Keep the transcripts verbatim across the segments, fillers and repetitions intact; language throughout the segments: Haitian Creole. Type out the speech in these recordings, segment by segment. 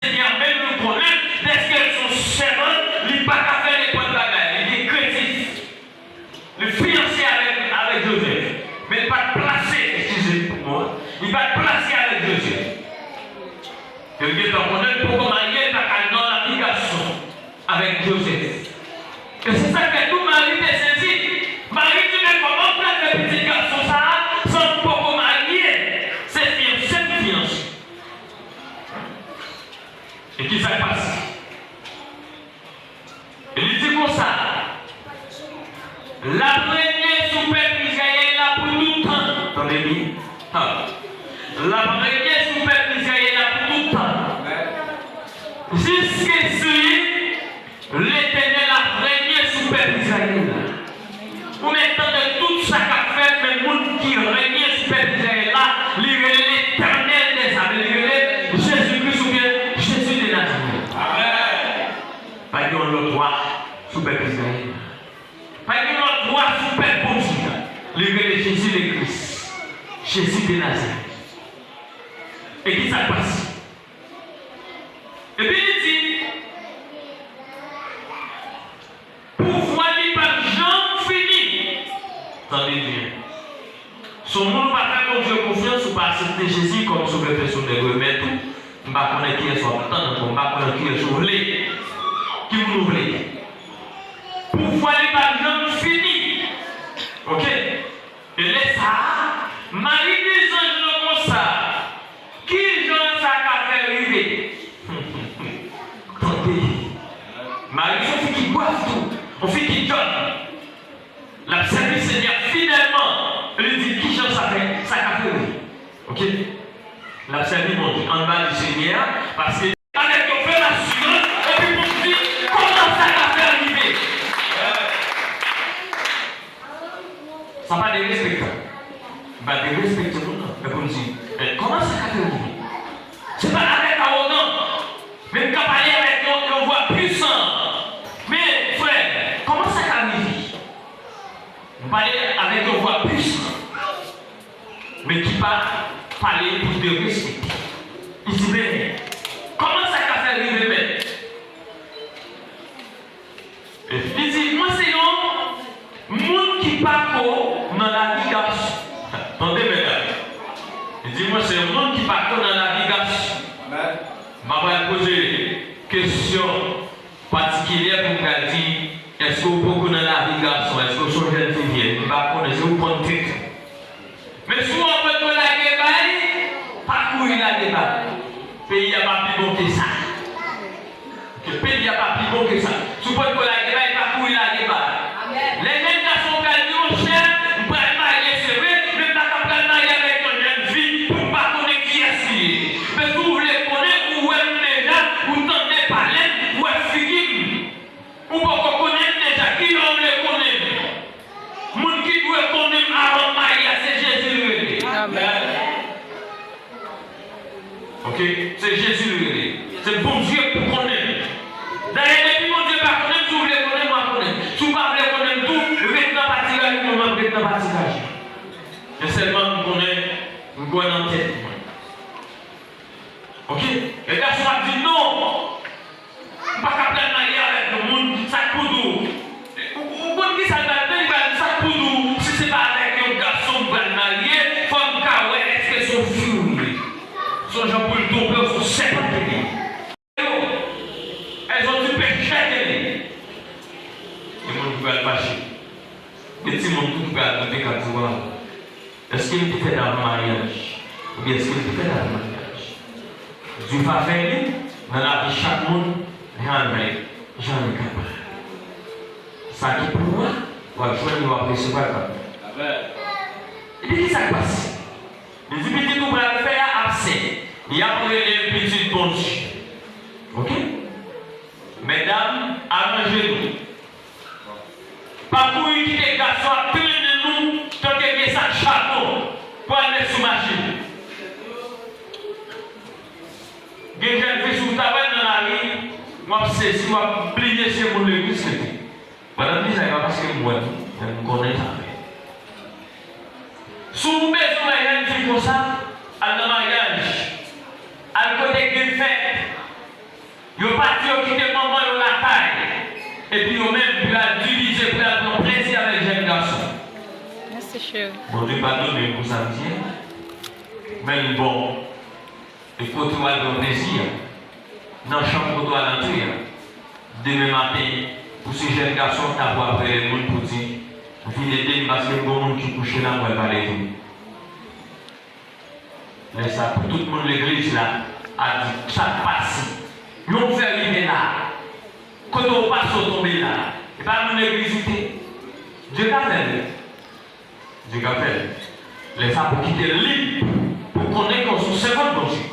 Senyè a menm nou konnen, dèske l se yon sèvant, li pa ka fè nenpòt bagay, li gen kredi. Li fiyanse avèk, avèk Jozèf, men li pa t plase, eskize m pou mo a, li pa t plase avèk Jozèf. E l gentan konnen l poko marye, li pa ka al nan lavi gason avèk Jozèf. E se sa k fè tou Mari te sezi. Mari di, men kòman m pral fè pitit gason sa a san m poko marye? Se fiyanse m fiyanse. E ki sa k pase? E li di konsa, l ap renye sou pèp Izrayèl la pou tout tan. Tande byen. Ha. L ap renye sou pèp Izrayèl la pou tout tan. Jiskesi Letènèl ap renye sou pèp Izrayèl la. Ou mèt tande tout sa k ap fèt, men moun ki renye sou pèp Izrayèl la, li rele Letènèl dèzame, li rele Jezi Kris oubyen Jezi de Nazarèt. Amèn. Pa gen yon lòt wa sou pèp Izrayèl la. Pa gen lòt wa sou pèp Bondye a. Li rele Jezi Lekris, Jezi de Nazarèt. E ki sa k pase? Epi li di, pouvwa li p ap janm fini. Tande byen. Si w moun ou pa fè Bondye konfyans, ou pa aksepte Jezi kòm Sovè pèsonèl ou, men tou, m pa konnen kiyès w ap tann ankò, m pa konnen kiyès ou vle. Ki moun ou vle? Pouvwa li p ap janm fini. Oke? E lè sa a, Mari di zanj lan konsa, kijan sa ka fè rive? Tande, Mari se yon fi ki brèv tou, yon fi ki djòl. L ap sèvi Senyè a fidèlman. Li di, kijan sa fè, sa ka fè rive? Oke? L ap sèvi Bondye. Ann ba li Senyè a, paske avèk yon fèm asirans, epi pou m di, kòman sa ka fè rive? Sa pa derespektan. M pa derespekte moun nan, men pou m di, men kòman sa ka fè rive? Se pa avèk awogan, men m ka pale avèk yon, yon vwa pwisan. Men, frè, kòman sa ka rive? M pale avèk yon vwa pwisan, men ki pa pale pou derespekte. Li di, men, kòman sa ka fè rive, men? Li di, mwen se yon moun ki pa ko nan lavi gason. Tande, medam. Li di, mwen se yon moun ki pa ko nan lavi gason. Amèn. M pa pral poze kesyon patikilyè pou m pral di, èske w poko nan lavi gason? Èske w se yon jèn fi vyèj? M pa konnen, se ou konn tèt ou. Men si w wè w potko lage bay, pa kouri lage bay. Peyi a pa pi bon ke sa. Ke peyi a pa pi bon ke sa. Si w potko lage bay, pa kouri lage bay. Lè jèn gason pral di, monchè, m pral marye, se vre, men m pa ka pral marye avèk yon jèn fi pou m pa konnen kiyès li ye. Men si w vle konnen, ou wè m deja, ou tande pale m, ou wè figi m. Ou poko konnen m deja, kijan w vle konnen m? Moun ki dwe konnen m avan m marye a, se Jezi l rele. Amèn. Oke? Se Jezi l rele. Se Bondye pou konnen m. Dayè, depi Bondye pa konnen m, si w vle konnen m, w a konnen m. Si w pa vle konnen m tou, ret nan patiraj ou, mwen m ap ret nan patiraj mwen. Men sèlman m konnen, m kwè nan tèt mwen. Oke? E gason ap di, non! M pa ka pral marye avèk yon moun, sa k pou di w? Ou, ou konn ki sa l pral fè? Li pral di, sa k pou di w, si se pa avèk yon gason m pral marye, fò m ka wè èske se yon fi ou ye. Se yon jan pou l twonpe w, se yon sèpan ke li ye. Yo, èske se yon ti pechè ke li ye? Gen moun ki pral fache. Gen timoun tou ki pral rete k ap di, waw. Èske li te fèt avan maryaj? Oubyen èske li te fèt apre maryaj? Dye va fè li nan lavi chak moun, jan l vle, jan li kapab. Sa ki pou ou a, w ap jwenn li, w ap resevwa l kòm. Amèn. Epi ki sa k pase? Li di pitit ou pral fè a ap sen. Y ap rele l pitit Bondye. Oke? Medam, aranje nou. Pa kouri kite gason ap trennen nou tanke vye sak chapon pou al met sou machin. Gen jèn fi, si w ta wè l nan lari, w ap sezi, w ap bliye se moun legliz li te. Pandan m di sa, e pa paske m wè l, men m konnen sa vre. Si w bezwen wè jèn fi konsa, al nan maryaj, al kote gen fèt. Yo pati, yo kite manman yo lakay. Epi yo menm pral divize, pral pran plezi avèk jèn gason. Mèsi, cheri. Bondye padone m pou sa m di a. Men bon, e kote w al pran plezi a? Nan chanm kote w al antre a. Demen maten, pou se jèn gason k ta pou apre lè moun pou di, vin ede m paske m gon moun ki kouche la, m pral pale de li. Lè sa, pou tout moun legliz la, a di, sa k pase? Yon fè rive la. Kote w pase w tonbe la? E pa moun legliz ou te? Dye ka fè l. Dye ka fè l. Lè sa, pou kite l lib, pou konnen ke w se yon sèvant Bondye.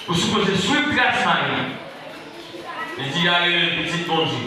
Ou sipoze swiv tras Mari. Li di, a rele l pitit Bondye.